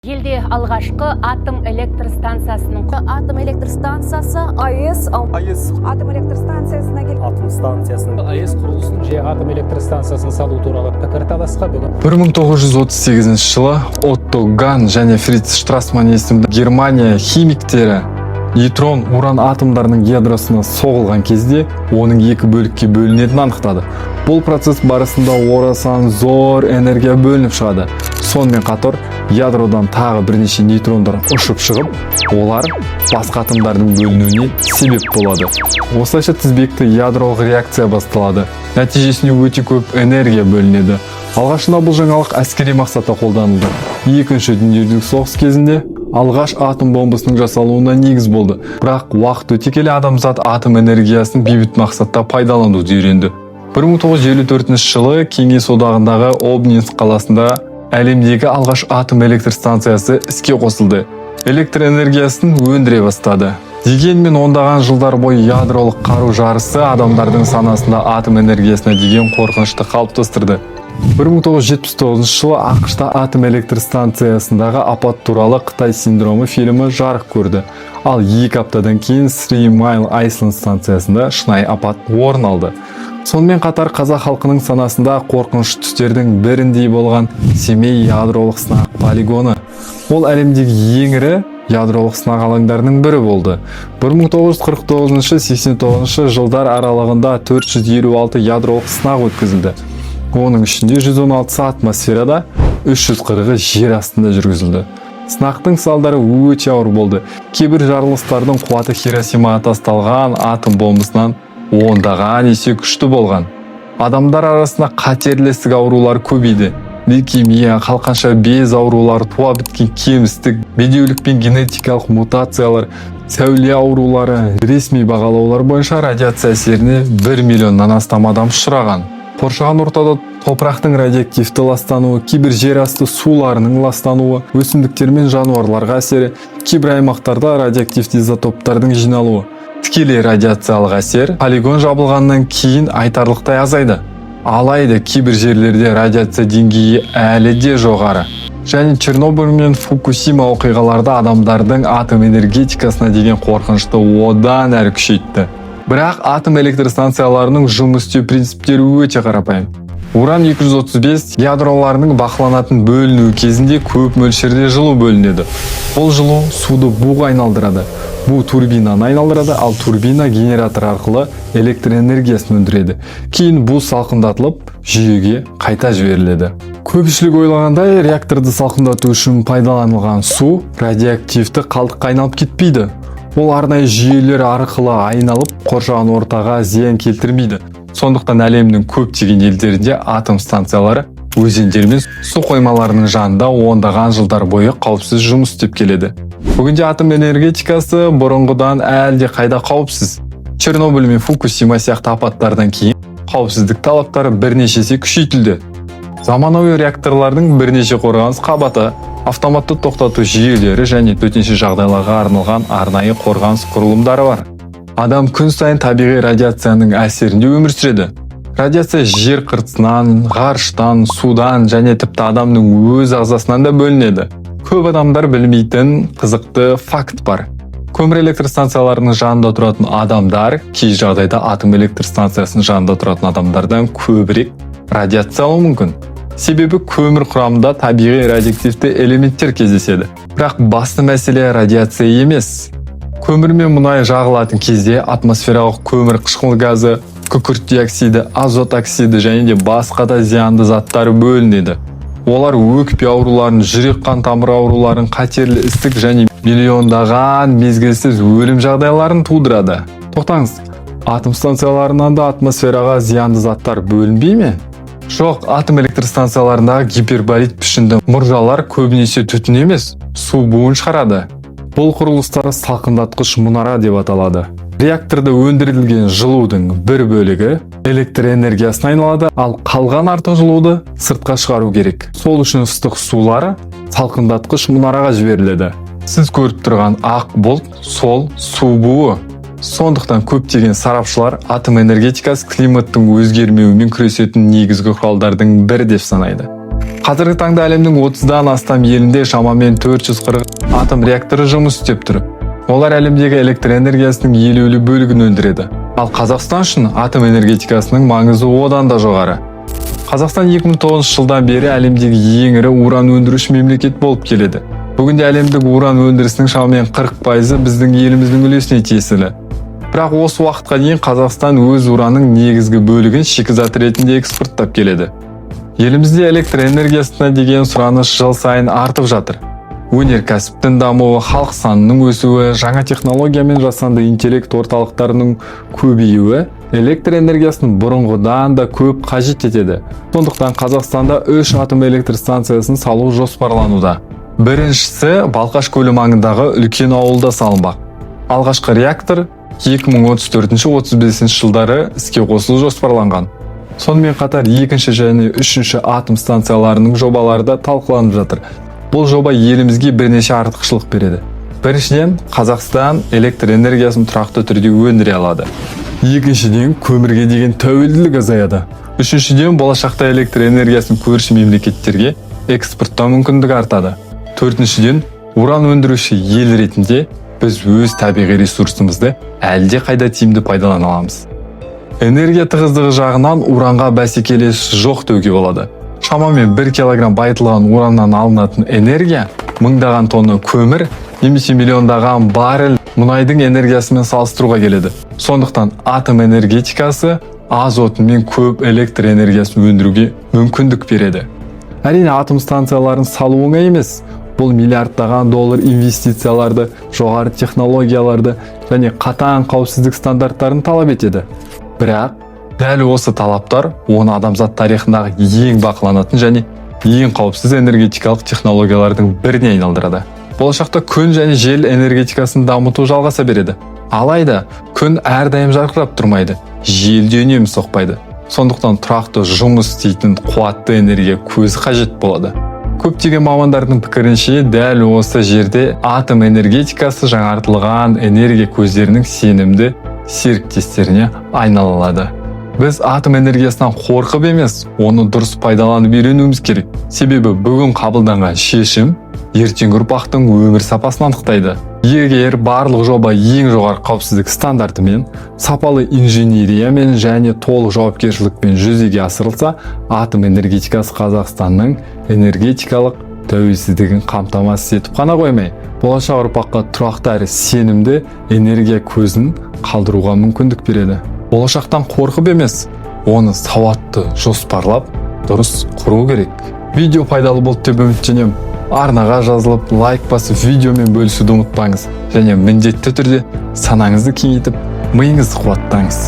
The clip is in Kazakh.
Елде алғашқы атом электр станциясының Атом электр станциясы АЭС АЭС. Атом электр станциясына кел. Атом станциясының АЭС құрылысын же атом электр станциясын салу туралы пікірталасқа бүгін 1938 жылы Отто Ган және Фриц Штрасман есімді Германия химиктері нейтрон уран атомдарының ядросына соғылған кезде оның екі бөлікке бөлінетінін анықтады. Бұл процесс барысында орасан зор энергия бөлініп шығады. Сонымен қатар ядродан тағы бірнеше нейтрондар ұшып шығып, олар басқа атомдардың бөлінуіне себеп болады. Осылайша тізбекті ядролық реакция басталады. Нәтижесінде өте көп энергия бөлінеді. Алғашында бұл жаңалық әскери мақсатта қолданылды. Екінші дүниежүзілік соғыс кезінде алғаш атом бомбасының жасалуына негіз болды. Бірақ уақыт өте келе адамзат атом энергиясын бейбіт мақсатта пайдалануды үйренді. 1954 жылы Кеңес Одағындағы Обнинск қаласында әлемдегі алғаш атом электр станциясы іске қосылды. Электр энергиясын өндіре бастады. Дегенмен ондаған жылдар бойы ядролық қару жарысы адамдардың санасында атом энергиясына деген қорқынышты қалыптастырды. 1979 жылы АҚШ-та атом электр станциясындағы апат туралы «Қытай синдромы» фильмі жарық көрді. Ал 2 аптадан кейін Three Mile Island станциясында шынайы апат орын алды. Сонымен қатар қазақ халқының санасында қорқыныш түстердің біріндей болған Семей ядролық сынақ полигоны. Ол әлемдегі ең ірі ядролық сынақ алаңдарының бірі болды. 1949-89 жылдар аралығында 456 ядролық сынақ өткізілді. Оның ішінде 116-сы атмосферада, 340-ы жер астында жүргізілді. Сынақтың салдары өте ауыр болды. Кейбір жарылыстардың қуаты Хиросимаға тасталған атом бомбасынан ондаған есе күшті болған. Адамдар арасында қатерлі ісік аурулары көбейді. Лейкемия, қалқанша без аурулары, туа біткен кемістік, бедеулік пен генетикалық мутациялар, сәуле аурулары. Ресми бағалаулар бойынша радиация әсеріне 1 миллионнан астам адам ұшыраған. Қоршаған ортада топырақтың радиоактивті ластануы, кейбір жер асты суларының ластануы, өсімдіктер мен жануарларға әсері, кейбір аймақтарда радиоактивті изотоптардың жиналуы. Тікелей радиациялық әсер полигон жабылғаннан кейін айтарлықтай азайды. Алайда кейбір жерлерде радиация деңгейі әлі де жоғары. Және Чернобыль мен Фукусима оқиғаларда адамдардың атом энергетикасына деген қорқынышты одан әрі күшейтті. Бірақ атом электр станцияларының жұмыс істеу принциптері өте қарапайым. Уран 235 ядроларының бақыланатын бөлінуі кезінде көп мөлшерде жылу бөлінеді. Бұл жылу суды буға айналдырады. Бу турбинаны айналдырады, ал турбина генератор арқылы электр энергиясын өндіреді. Кейін бу салқындатылып, жүйеге қайта жіберіледі. Көпшілік ойлағандай, реакторды салқындату үшін пайдаланылған су радиоактивті қалдыққа айналып кетпейді. Ол арнайы жүйелер арқылы айналып, қоршаған ортаға зиян келтірмейді. Сондықтан әлемнің көптеген елдерінде атом станциялары өзендер мен су қоймаларының жанында ондаған жылдар бойы қауіпсіз жұмыс істеп келеді. Бүгінде атом энергетикасы бұрынғыдан әлде қайда қауіпсіз. Чернобыль мен Фукусима сияқты апаттардан кейін қауіпсіздік талаптары бірнеше есе күшейтілді. Заманауи реакторлардың бірнеше қорғаныс қабаты, автоматты тоқтату жүйелері және төтенше жағдайларға арналған арнайы қорғаныс құрылымдары бар. Адам күн сайын табиғи радиацияның әсерінде өмір сүреді. Радиация жер қыртысынан, ғарыштан, судан және тіпті адамның өз ағзасынан да бөлінеді. Көп адамдар білмейтін қызықты факт бар. Көмір электр станцияларының жанында тұратын адамдар кей жағдайда атом электр станциясының жанында тұратын адамдардан көбірек радиация алуы мүмкін. Себебі көмір құрамында табиғи радиоактивті элементтер кездеседі. Бірақ басты мәселе радиация емес. Көмір мен мұнай жағылатын кезде атмосфералық көмір қышқыл газы, күкірт диоксиді, азот оксиді және де басқа да зиянды заттар бөлінеді. Олар өкпе ауруларын, жүрек қан тамыр ауруларын, қатерлі ісік және миллиондаған мезгілсіз өлім жағдайларын тудырады. Тоқтаңыз, атом станцияларынан да атмосфераға зиянды заттар бөлінбей ме? Жоқ, атом электр станцияларындағы гиперболит пішінді мұржалар көбінесе түтін емес, су буын шығарады. Бұл құрылыстар салқындатқыш мұнара деп аталады. Реакторда өндірілген жылудың бір бөлігі электр энергиясына айналады, ал қалған артық жылуды сыртқа шығару керек. Сол үшін ыстық сулар салқындатқыш мұнараға жіберіледі. Сіз көріп тұрған ақ бұлт сол су буы. Сондықтан көптеген сарапшылар атом энергетикасы климаттың өзгермеуімен күресетін негізгі құралдардың бірі деп санайды. Қазіргі таңда әлемнің 30-дан астам елінде шамамен 440 атом реакторы жұмыс істеп тұр. Олар әлемдегі электр энергиясының елеулі бөлігін өндіреді. Ал Қазақстан үшін атом энергетикасының маңызы одан да жоғары. Қазақстан 2009 жылдан бері әлемдегі ең ірі уран өндіруші мемлекет болып келеді. Бүгінде әлемдік уран өндірісінің шамамен 40%-ы біздің еліміздің үлесіне тиесілі. Бірақ осы уақытқа дейін Қазақстан өз уранның негізгі бөлігін шикізат ретінде экспорттап келеді. Елімізде электр энергиясына деген сұраныс жыл сайын артып жатыр. Өнеркәсіптің дамуы, халық санының өсуі, жаңа технология мен жасанды интеллект орталықтарының көбеюі электр энергиясын бұрынғыдан да көп қажет етеді. Сондықтан Қазақстанда үш атом электр станциясын салу жоспарлануда. Біріншісі Балқаш көлі маңындағы үлкен ауылда салынбақ. Алғашқы реактор 2034-35 жылдары іске қосылу жоспарланған. Сонымен қатар екінші және үшінші атом станцияларының жобалары да талқыланып жатыр. Бұл жоба елімізге бірнеше артықшылық береді. Біріншіден, Қазақстан электр энергиясын тұрақты түрде өндіре алады. Екіншіден, көмірге деген тәуелділік азаяды. Үшіншіден, болашақта электр энергиясын көрші мемлекеттерге экспорттау мүмкіндігі артады. Төртіншіден, уран өндіруші ел ретінде біз өз табиғи ресурсымызды әлде қайда тиімді пайдалана аламыз. Энергия тығыздығы жағынан уранға бәсекелес жоқ деуге болады. Шамамен 1 килограмм байытылған ураннан алынатын энергия мыңдаған тонна көмір немесе миллиондаған баррель мұнайдың энергиясымен салыстыруға келеді. Сондықтан атом энергетикасы аз отынмен көп электр энергиясын өндіруге мүмкіндік береді. Әрине, атом станцияларын салу оңай емес. Бұл миллиардтаған доллар инвестицияларды, жоғары технологияларды және қатаң қауіпсіздік стандарттарын талап етеді. Бірақ дәл осы талаптар оны адамзат тарихындағы ең бақыланатын және ең қауіпсіз энергетикалық технологиялардың біріне айналдырады. Болашақта күн және жел энергетикасын дамыту жалғаса береді. Алайда күн әрдайым жарқырап тұрмайды, жел де үнемі соқпайды. Сондықтан тұрақты жұмыс істейтін қуатты энергия көзі қажет болады. Көптеген мамандардың пікірінше, дәл осы жерде атом энергетикасы жаңартылған энергия көздерінің сенімді серіктестеріне айнала алады. Біз атом энергиясынан қорқып емес, оны дұрыс пайдаланып үйренуіміз керек. Себебі бүгін қабылданған шешім ертеңгі ұрпақтың өмір сапасын анықтайды. Егер барлық жоба ең жоғары қауіпсіздік стандартымен, сапалы инженериямен және толық жауапкершілікпен жүзеге асырылса, атом энергетикасы Қазақстанның энергетикалық тәуелсіздігін қамтамасыз етіп қана қоймай, болашақ ұрпаққа тұрақты әрі сенімді энергия көзін қалдыруға мүмкіндік береді. Болашақтан қорқып емес, оны сауатты жоспарлап, дұрыс құру керек. Видео пайдалы болды деп үміттенемін. Арнаға жазылып, лайк басып, видеомен бөлісуді ұмытпаңыз және міндетті түрде санаңызды кеңейтіп, миыңызды қуаттаңыз.